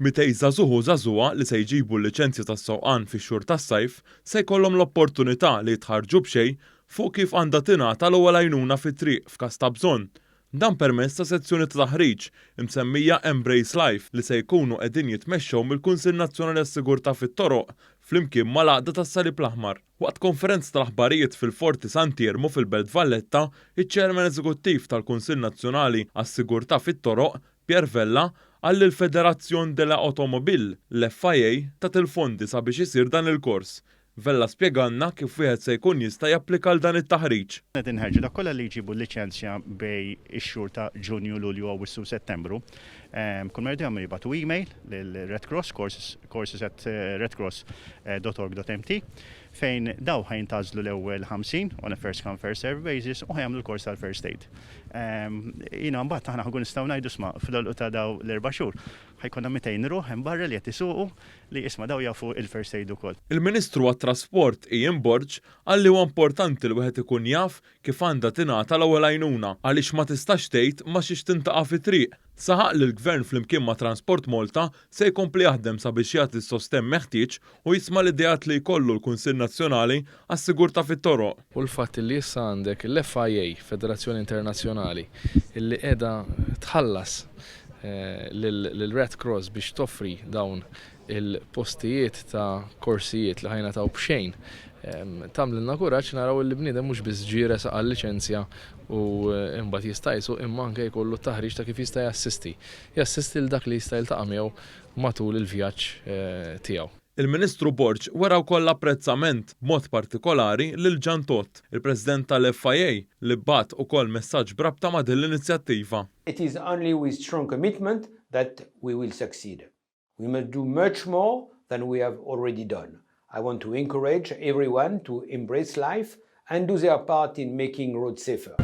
200 żagħżugħ u żagħżugħa li se jġibu l-liċenzja tas-sewqan fix-xhur tas-sajf se jkollhom l-opportunità li jitħarrġu b'xejn fuq kif għandha tingħata l-ewwel għajnuna fit-triq f'każ ta' bżonn. Dan permezz ta' sezzjoni ta' taħriġ imsemmija Embrace Life li se jkunu qegħdin jitmexxew mill-Kunsill Nazzjonali għas-Sigurtà fit-Toroq flimkien mal-Għaqda tas-Salib l-Aħmar. Waqt konferenza tal-aħbarijiet fil-Forti Sant'Iermu fil-Belt Valletta, iċ-Chairman Eżekuttiv tal-Kunsill Nazzjonali għas-Sigurtà fit-Toroq, Pierre Vella, qal li l-Fédération de l'Automobile, l-FIA, tat il-fondi sabiex isir dan il-kors. Vella spjegalna kif wieħed se jkun jista' japplika għal dan it-taħriġ. Qed inħeġġu dawk kollha li jġibu l-liċenzja bejn ix-xhur ta' Ġunju, Lulju, Awwissu u Settembru. Kull ma jridu jagħmlu jibagħtu email lil Red Cross, courses at redcross.org.mt fejn daw ħa jintgħażlu l-ewwel 50 on a first come first serve basis u ħa jagħmlu l-kors tal-first aid. Jiena mbagħad aħna ħa nkunu nistgħu ngħidu isma' fl-għeluq ta' daw l-erba' xhur ħa jkollna 200 ruħ hemm barra li qed isuqu li isma' daw jafu il-first aid ukoll. Il-Ministru għat-Trasport Ian Borg qal li huwa importanti li wieħed ikun jaf kif għandha tingħata l-ewwel għajnuna għaliex ma tistax tgħid ma xiex tintaqa' fit-triq. Saħaq li l-Gvern flimkien ma' Transport Malta se jkompli jaħdem sabiex jagħti s-sostenn meħtieġ u jisma' l-ideat li jkollu l-Kunsill Nazzjonali għas-Sigurtà fit-Toroq. U l-fatt li issa għandek l-FIA, Federazzjoni Internazzjonali, illi qiegħda tħallas lil Red Cross biex toffri dawn il-postijiet ta' korsijiet li ħa jingħataw b'xejn, tagħmlilna kuraġġ naraw li bniedem mhux biss ġie resaq għal-liċenzja u mbagħad jista' jsuq imma anke jkollu t-taħriġ ta' kif jista' jassisti. Jassisti lil dak li jista' jiltaqa' miegħu matul il-vjaġġ tiegħu. Il-Ministru Borg wera wkoll apprezzament, b'mod partikolari lil Jean Todt, il-President tal-FIA, li bagħat ukoll messaġġ b'rabta ma' din l-inizjattiva. It is only with strong commitment that we will succeed. We must do much more than we have already done. I want to encourage everyone to embrace life and do their part in making roads safer.